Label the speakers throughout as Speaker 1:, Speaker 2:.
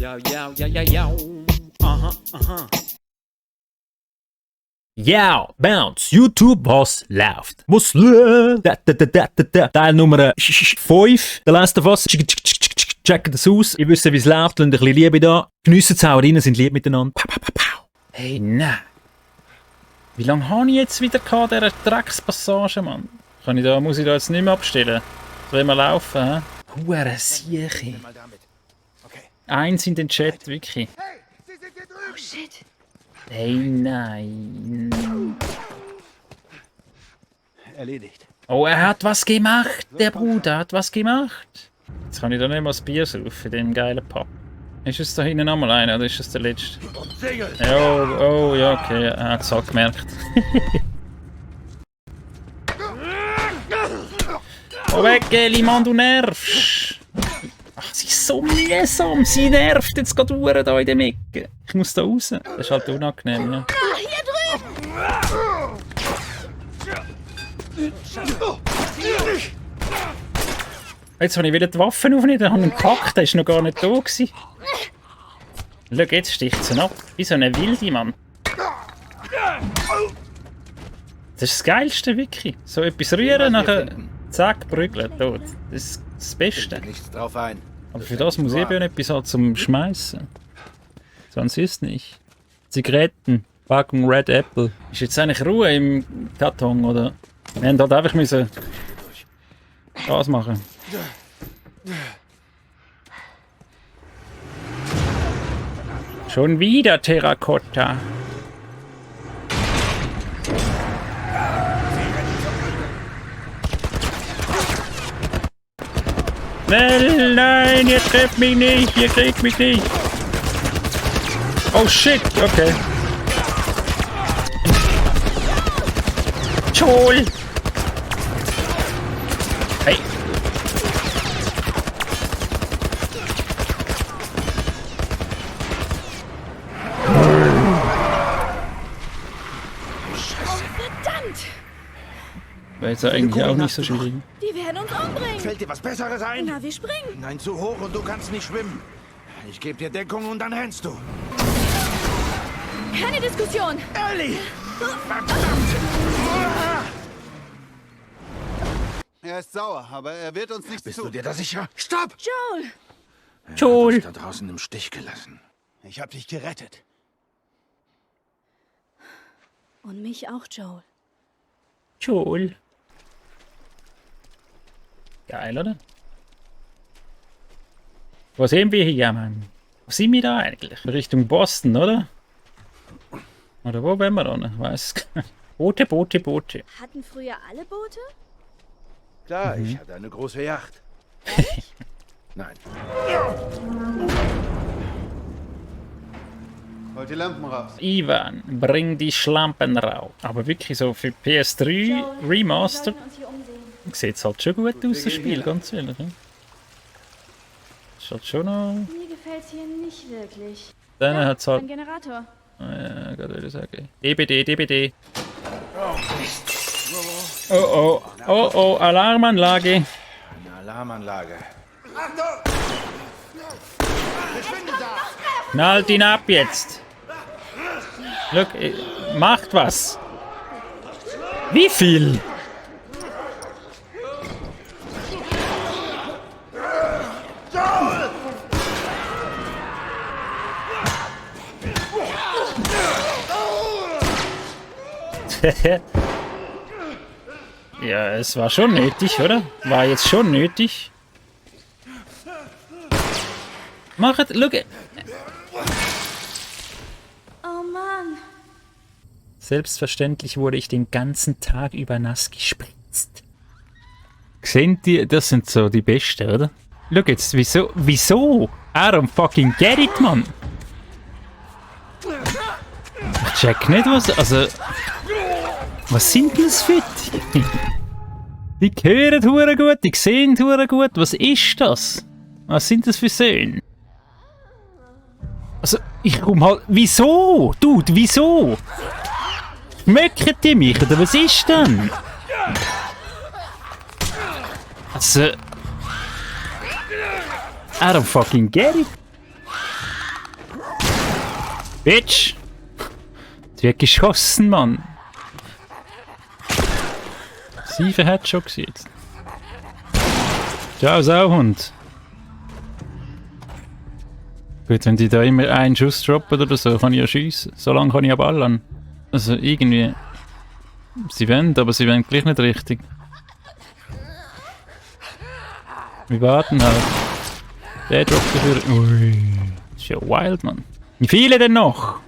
Speaker 1: Yo, yo, yo, yo, yo. Aha, aha.
Speaker 2: Ja, Bounce, YouTube, was läuft? Was läuft? Teil Nummer 5, The Last of Us. Checkt das aus. Ihr wisst, wie es läuft, lasst ein bisschen Liebe da. Geniessen die Hauerinnen, sind lieb miteinander. Pow, pow, pow, pow. Hey, nein. Wie lange habe ich jetzt wieder gehabt, diese Dreckspassage, Mann? Muss ich da jetzt nicht mehr abstellen? Sollen wir laufen, hä? Hure Sieche. Eins in den Chat, wirklich.
Speaker 3: Oh shit.
Speaker 2: Hey, nein.
Speaker 4: Erledigt.
Speaker 2: Oh, er hat was gemacht, der Bruder hat was gemacht. Jetzt kann ich da nicht mal das Bier saufen, in dem geilen Pub. Ist es da hinten nochmal einer oder ist es der letzte? Oh, ja, okay, er hat es auch gemerkt. Oh, weg, Liman, du nervst! Ach, sie ist so mühsam, sie nervt jetzt gerade Uhren da in der Ecke. Ich muss da raus, das ist halt unangenehm, ja. Jetzt habe ich wieder die Waffen aufnehmen, dann habe ich ihn gehackt, der war noch gar nicht da gewesen. Schau, jetzt sticht sie ab. Wie so eine Wilde, Mann. Das ist das Geilste, wirklich. So etwas rühren, nachher zack, prügeln, tot. Das ist das Beste.
Speaker 4: Nichts drauf ein.
Speaker 2: Aber für das muss eben etwas halt zum Schmeißen. Sonst ist nicht. Zigaretten, Packung Red Apple. Ist jetzt eigentlich Ruhe im Karton, oder? Wir haben halt einfach müssen das machen. Schon wieder Terrakotta. Nein, ihr trefft mich nicht, ihr kriegt mich nicht. Oh shit, okay. Joel! Hey.
Speaker 3: Verdammt!
Speaker 2: Wäre jetzt eigentlich auch nicht so schwierig.
Speaker 3: Die werden uns umbringen.
Speaker 4: Fällt dir was Besseres ein?
Speaker 3: Na, wir springen.
Speaker 4: Nein, zu hoch und du kannst nicht schwimmen. Ich gebe dir Deckung und dann rennst du.
Speaker 3: Keine Diskussion.
Speaker 4: Ellie! Verdammt!
Speaker 5: Er ist sauer, aber er wird uns nichts
Speaker 4: Bist du
Speaker 5: tun.
Speaker 4: dir da sicher? Stopp!
Speaker 3: Joel.
Speaker 2: Joel!
Speaker 4: Er hat uns da draußen im Stich gelassen.
Speaker 5: Ich hab dich gerettet.
Speaker 3: Und mich auch, Joel.
Speaker 2: Joel. Geil, oder? Wo sehen wir hier, Mann? Wo sind wir da eigentlich? Richtung Boston, oder? Oder wo wären wir da? Ich weiß gar nicht. Boote, Boote, Boote.
Speaker 3: Hatten früher alle Boote?
Speaker 4: Klar, ich hatte eine große Yacht. Nein.
Speaker 5: Holt die Lampen raus.
Speaker 2: Ivan, bring die Schlampen raus. Aber wirklich so für PS3 Remastered
Speaker 3: Wir sollten uns hier umsehen.
Speaker 2: sieht es halt schon gut aus, das Spiel, ganz ehrlich. Ja? Ist halt schon noch...
Speaker 3: Mir gefällt's hier nicht wirklich.
Speaker 2: Dann hat es halt...
Speaker 3: Ein Generator.
Speaker 2: Ja, gerade würde ich sagen. DBD, DBD. Oh, oh, Alarmanlage.
Speaker 4: Eine Alarmanlage.
Speaker 2: Knallt ihn ab jetzt. Look, macht was. Wie viel? Ja, es war schon nötig, oder? War jetzt schon nötig. Machet, look.
Speaker 3: Oh Mann.
Speaker 2: Selbstverständlich wurde ich den ganzen Tag über nass gespritzt. Seht ihr, das sind so die Besten, oder? Look jetzt, wieso? Wieso? I don't fucking get it, Mann. Ich check nicht, was... Also... Was sind denn das für die? Die hören hure gut, die sehen hure gut. Was ist das? Was sind das für Söhne? Also, ich komm halt... Wieso? Dude, wieso? Möcken die mich, oder was ist denn? Also... I don't fucking get it. Bitch! Sie hat geschossen, Mann! 7 Headshots jetzt. Ciao, Sauhund! Gut, wenn die da immer einen Schuss droppen oder so, kann ich ja schiessen. So lange kann ich ja ballern. Also irgendwie... Sie wollen, aber sie wollen gleich nicht richtig. Wir warten halt. Der droppt dafür... Ui... Das ist ja wild, Mann. Wie viele denn noch?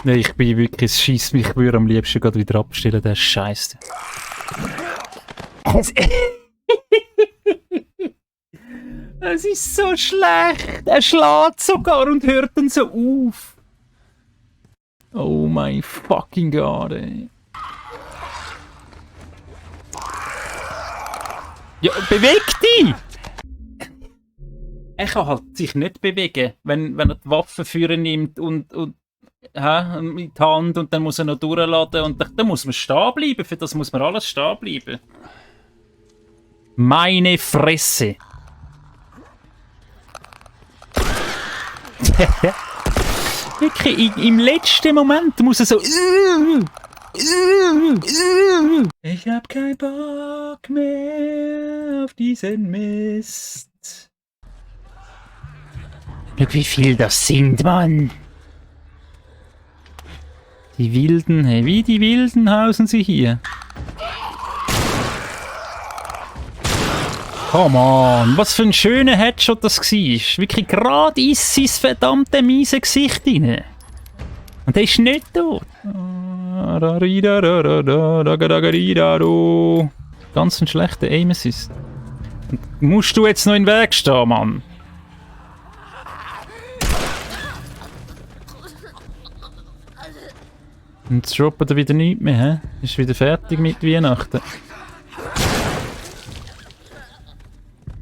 Speaker 2: Nee, ich bin wirklich... Es scheisst mich, ich würde am liebsten gerade wieder abstellen, der Scheiße. Es ist so schlecht. Er schlägt sogar und hört dann so auf. Oh mein fucking God, ey. Ja, beweg dich! Er kann halt sich nicht bewegen, wenn er die Waffe führen nimmt und in die Hand und dann muss er noch durchladen und dann muss man stehen bleiben. Für das muss man alles stehen bleiben. Meine Fresse! Wirklich, im letzten Moment muss er so... Ich hab keinen Bock mehr auf diesen Mist. Schau, wie viel das sind, Mann. Die Wilden, hey, wie die Wilden hausen sie hier. Come on, was für ein schöner Headshot das war. Wirklich gerade in sein verdammte miese Gesicht rein. Und der ist nicht tot. Ganz ein schlechter Aim Assist. Musst du jetzt noch in den Weg stehen, Mann? Und jetzt droppt er wieder nichts mehr, hä? Ist wieder fertig mit Weihnachten.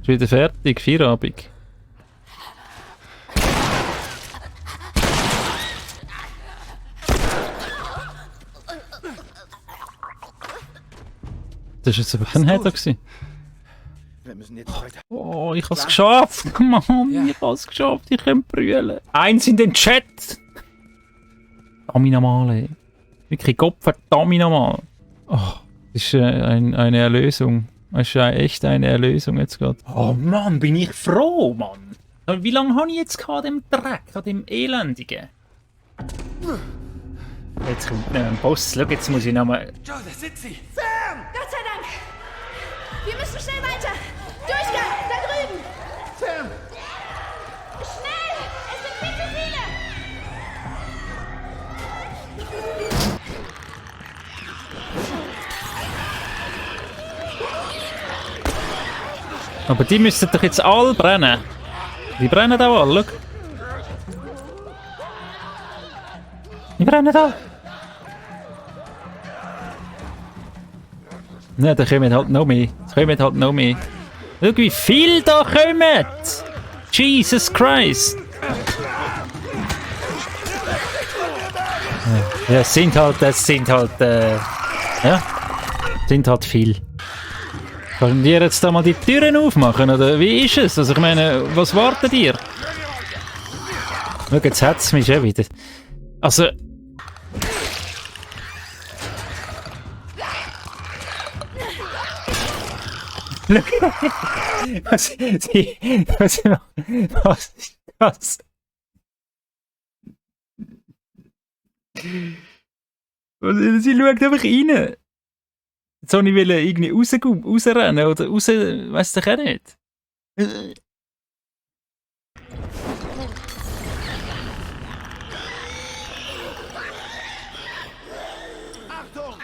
Speaker 2: Ist wieder fertig, Feierabend. Das war jetzt aber kein Header gewesen.
Speaker 4: Wir müssen jetzt weiter.
Speaker 2: Oh, ich hab's geschafft! Mann, ich hab's geschafft, ich kann brüllen. Eins in den Chat! Verdammt nochmal, ey. Wirklich Gott verdammt nochmal. Oh, das ist eine Erlösung. Das ist echt eine Erlösung jetzt gerade. Oh Mann, bin ich froh, Mann! Wie lange habe ich jetzt an dem Dreck, an dem Elendigen? Jetzt kommt ein Boss. Schau, jetzt muss ich nochmal...
Speaker 4: Joe, da sind sie!
Speaker 3: Gott sei Dank! Wir müssen schnell weiter! Durchgang! Da drüben!
Speaker 4: Sam!
Speaker 3: Schnell! Es sind viel zu viele!
Speaker 2: Aber die müssen doch jetzt alle brennen. Die brennen auch alle, schau. Die brennen alle. Nein, da kommen halt noch mehr. Da kommen halt noch mehr. Schau, wie viel da kommen! Jesus Christ! Ja, es sind halt viel. Können wir jetzt da mal die Türen aufmachen, oder wie ist es? Also ich meine, was wartet ihr? Schau, jetzt hat es mich schon wieder. Also... Was ist das? Sie schaut einfach rein. Jetzt wollte ich irgendwie rausrennen oder raus... Weiss ich auch nicht.
Speaker 4: Achtung!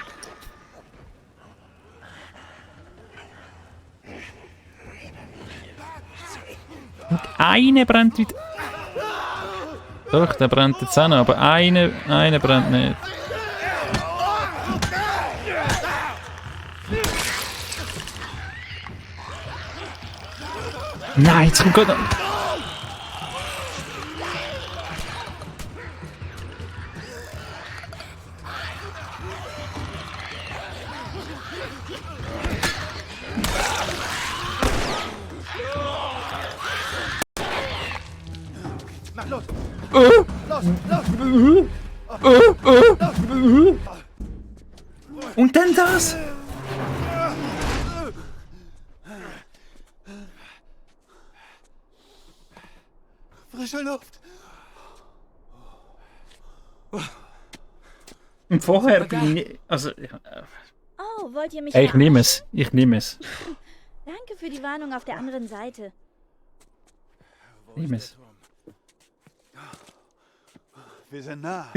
Speaker 2: Eine brennt wieder. Doch, der brennt jetzt auch noch, aber eine brennt nicht. Nein, jetzt kommt gerade...
Speaker 4: Mach los!
Speaker 2: Äh,
Speaker 4: Los!
Speaker 2: Und dann das?
Speaker 5: Frische Luft.
Speaker 2: Und vorher bin ich... Also...
Speaker 3: Oh, wollt ihr mich
Speaker 2: Ey, ich nehme
Speaker 3: verarschen?
Speaker 2: es. Ich nehme es.
Speaker 3: Danke für die Warnung auf der anderen Seite.
Speaker 2: Nimm es.
Speaker 5: Wir sind nah.